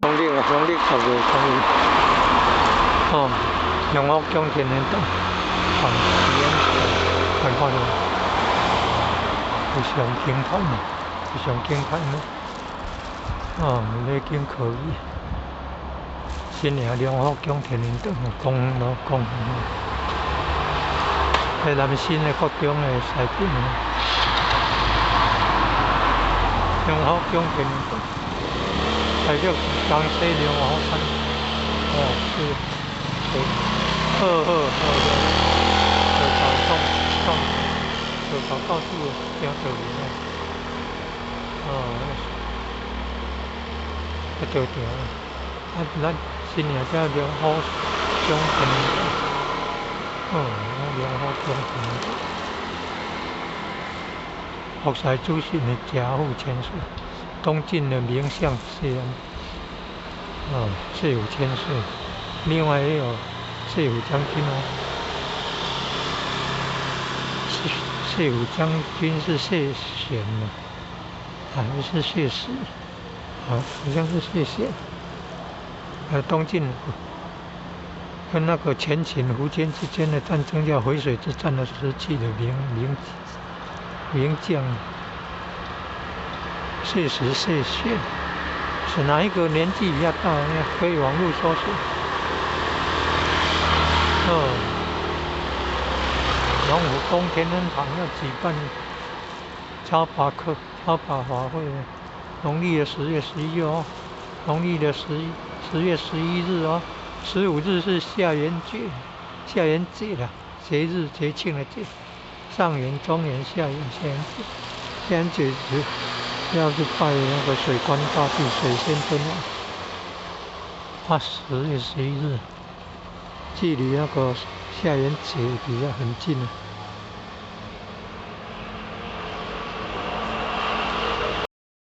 農曆啊，農曆10月初一。哦，龍福宮天恩堂，哦，看看咯，有上經壇嘛，有上經壇嘛。哦，禮敬可以。新營龍福宮天恩堂，公咯公。喺南新的國中的西邊。龍福宮天恩堂。台北江西龍虎山，哦，是，對，好好好，就搞創創，就搞到處聽道理咧，哦，啊對對啊，咱新營這龍虎宮天恩堂，哦，龍虎宮天恩堂，福財主神的家父千歲。東晉的名相謝安，哦，謝武千歲，另外也有謝武將軍哦。謝謝武將軍是謝玄嘛？還是謝實？啊，好像是謝玄。東晉跟那個前秦苻堅之間的戰爭叫淝水之戰的時期的名將。謝實、謝玄，是哪一個年紀比較大？可以網路搜尋。哦，龍虎宮天恩堂要舉辦超拔課、超拔法會，農曆的10月11哦，農曆的10月11日哦，15日是下元節，下元節啦，節日節慶的節，上元、中元、下元、下元節，下元節是要去拜那個水官大帝、水仙尊王。啊，10月11日，距離那個下元節比較很近啊。